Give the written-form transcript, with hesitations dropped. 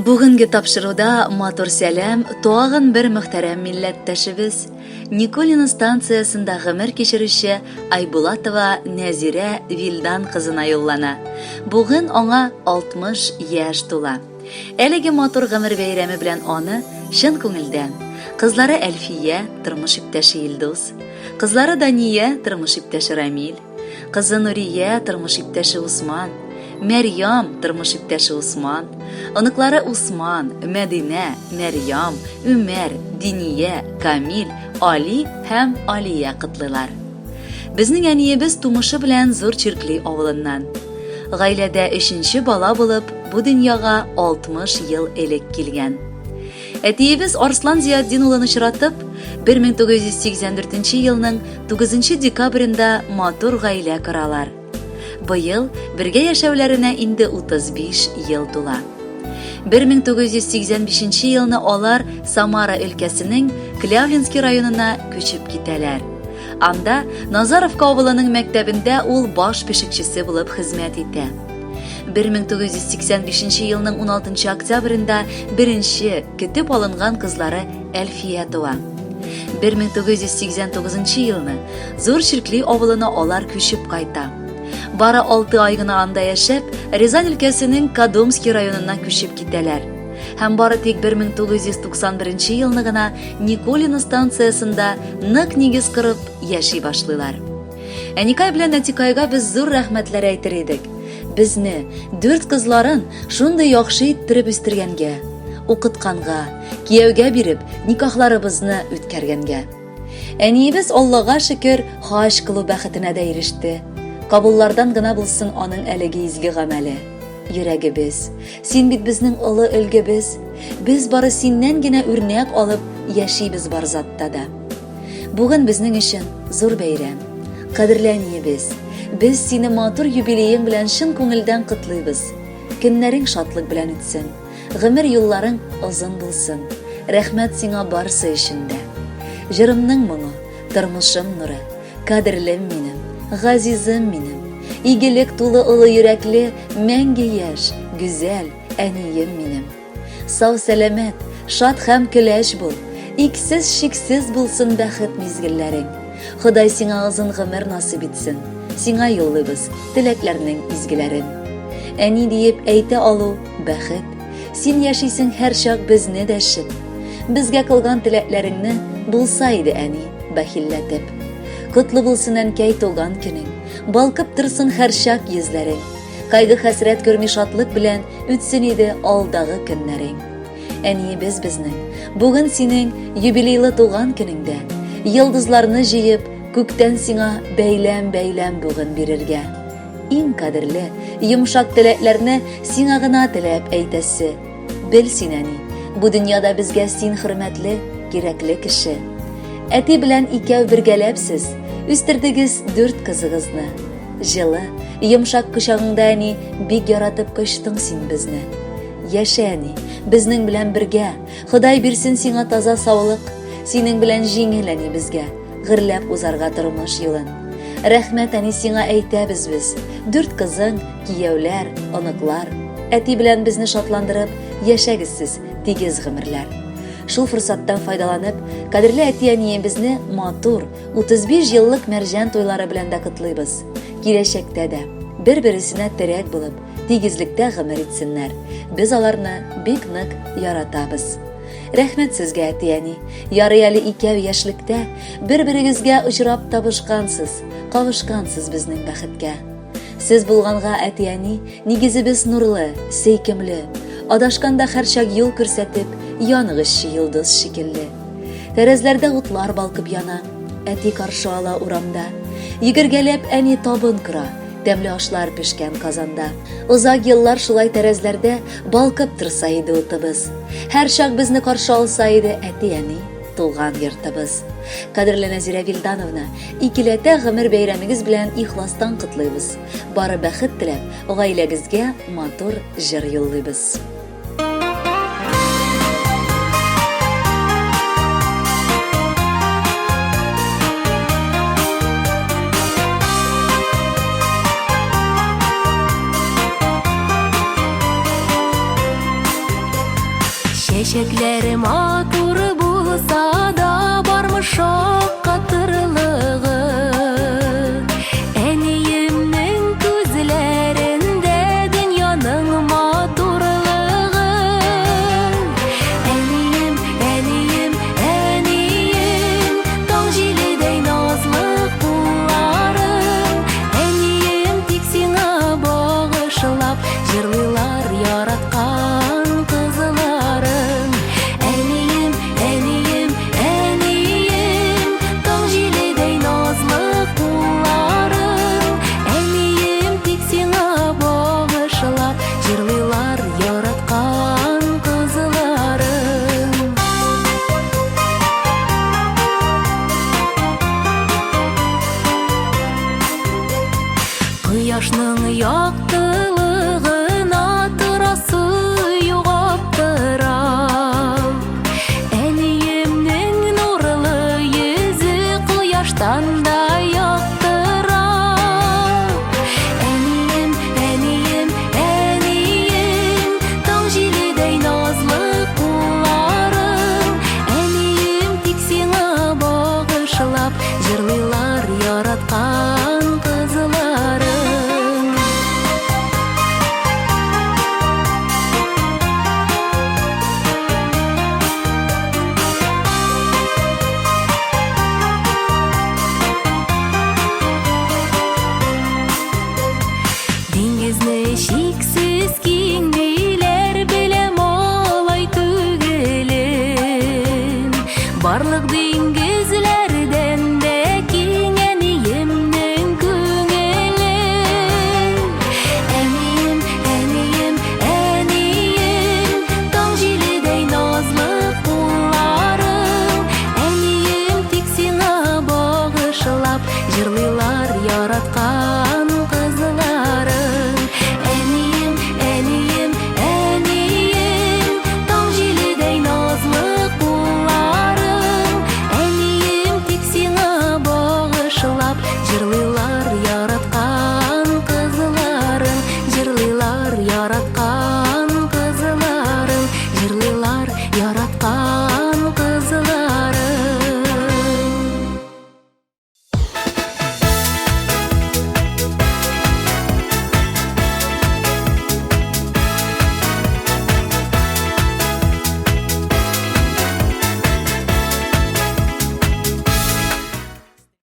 Бүгенге тапшыруда матур сәлам тагын бер мөхтәрәм милләттәшебез, Николино станциясендә гомер кичерүче Айбулатова Нәзирә Вилдан кызына юллана. Бүген аңа 60 яшь тула. Әлеге матур гомер бәйрәме белән аны чын күңелдән кызлары Әлфия, тормыш иптәше Илдус, кызлары Дания, тормыш иптәше Рамил, Кызы Нурия, тормыш иптәше Усман, Мәрьям, тормыш иптәше Усман, оныклары Усман, Мәдинә, Мәрьям, Үмәр, Диния, Камил, Али һәм Алия котлыйлар. Безнең әниебез тумышы белән Зур Чиркли авылыннан. Гаиләдә өченче бала булып, бу дөньяга 60 ел элек килгән. Әтиебез Арслан Зиятдин улын очратып, 1984 елның 9 декабрендә матур гаилә коралар. Быел бергә яшәүләренә инде 35 ел тула. 1985 елны алар Самара өлкәсенең Клявлинский районына күчеп китәләр. Анда Назаровка авылының мәктәбендә ул баш пешекчесе булып хезмәт итә. 1985 елның 16 октябрендә беренче көтеп алынган кызлары Әлфия туа. 1989 елны Зур Чиркли авылына алар күчеп кайта. Бары 6 ай гына анда яшәп, Рязань өлкәсенең Кадомский районына күчеп китәләр. Һәм бары тик 1991 елны гына Николино станциясендә нык нигез корып яши башлыйлар. Әникай белән Әтикайга без зур рәхмәтләр әйтер идек. Безне, дүрт кызларын, шундый яхшы иттереп үстергәнгә, укытканга, кияүгә биреп, никахларыбызны үткәргәнгә. Әниебез Аллага шөкер, хаҗ кылу бәхетенә дә иреште. Кабуллардан гына булсын аның әлеге изге гамәле. Йөрәгебез, син бит безнең олы өлгебез. Без бары синнән генә үрнәк алып яшибез бар затта да. Бүген безнең өчен зур бәйрәм. Кадерле әниебез, без сине матур юбилеең белән чын күңелдән котлыйбыз. Көннәрең шатлык белән үтсен, гомер юлларың озын булсын. Рәхмәт сиңа барсы өчен дә. Җырымның моңы, тормышым нуры, кадерлем минем, газизым минем, игелек тулы олы йөрәкле, мәңге яшь, гүзәл әнием минем. Сау-сәламәт, шат һәм көләч бул. Иксез-чиксез булсын бәхет мизгелләрең. Ходай сиңа озын гомер насыйп итсен. Сиңа юллыйбыз теләкләрнең изгеләрен. Әни диеп әйтә алу бәхет. Син яшисең һәрчак безне дәшеп. Безгә кылган теләкләреңне булса иде, әни, бәхилләтеп. Котлы булсын, әнкәй, туган көнең. Балкып торсын һәрчак йөзләрең. Кайгы-хәсрәт күрми шатлык белән үтсен иде алдагы көннәрең. Әниебез безнең, бүген синең юбилейлы туган көнеңдә, йолдызларны җыеп, күктән сиңа бәйләм-бәйләм бүген бирергә. Иң кадерле, йомшак теләкләрне сиңа гына теләп әйтәсе. Бел син, әни, бу дөньяда безгә син хөрмәтле, кирәкле кеше. Әти белән икәү бергәләп сез үстердегез дүрт кызыгызны. Җылы, йомшак кочагыңда, әни, бик яратып кочтың син безне. Яшә, әни, безнең белән бергә. Ходай бирсен сиңа таза саулык. Синең белән җиңел, әни, безгә, гөрләп узарга тормыш юлын. Рәхмәт, әни, сиңа әйтәбез без. Дүрт кызың, кияүләр, оныклар. Әти белән безне шатландырып, яшәгез сез, тигез гомерләр. Шул форсаттан файдаланып, кадерле әти-әниебезне матур, 35 еллык мәрҗән туйлары белән дә котлыйбыз. Киләчәктә дә бер-бересенә терәк булып, тигезлектә гомер итсеннәр. Без аларны бик нык яратабыз. Рәхмәт сезгә, әти-әни. Ярый әле икәү яшьлектә бер-берегезгә очрап табышкансыз, кавышкансыз безнең бәхеткә. Сез булганга, әти-әни, нигезебез нурлы, сөйкемле. Адашканда һәрчак юл күрсәтеп, яныгызчы йолдыз шикелле. Тәрәзләрдә утлар балкып яна, әти каршы ала урамда. Йөгергәләп әни табын кора, тәмле ашлар пешкән казанда. Озак еллар шулай тәрәзләрдә балкып торса иде утыбыз. Һәрчак безне каршы алса иде әти-әни, туган йортыбыз. Кадерле Нәзирә Вилдановна, икеләтә гомер бәйрәмегез белән ихластан котлыйбыз. Бары бәхет теләп, гаиләгезгә матур җыр юллыйбыз. Чәчәкләр матур булса да, бармы шаккатырлыгы? Әниемнең күзләрендә дөньяның матурлыгы. Әнием, әнием, әнием, таң җиледәй назлы кулларың. Әнием, тик сиңа багышлап җырлыйлар яраткан кызларың. Әнием, әнием, әнием, таң җиледәй назлы кулларың. Әнием, тик сиңа багышлап җырлыйлар яраткан кызларың. Кояшның яктылыгына торасы юк аптырап. Әниемнең нурлы йөзе кояштан да яктырак. Әнием, әнием, әнием, таң җиледәй назлы кулларың. Әнием, тик сиңа багышлап җырлыйлар яраткан кызларың. Диңгезне чиксез киң диләр, беләм алай түгелен. Барлык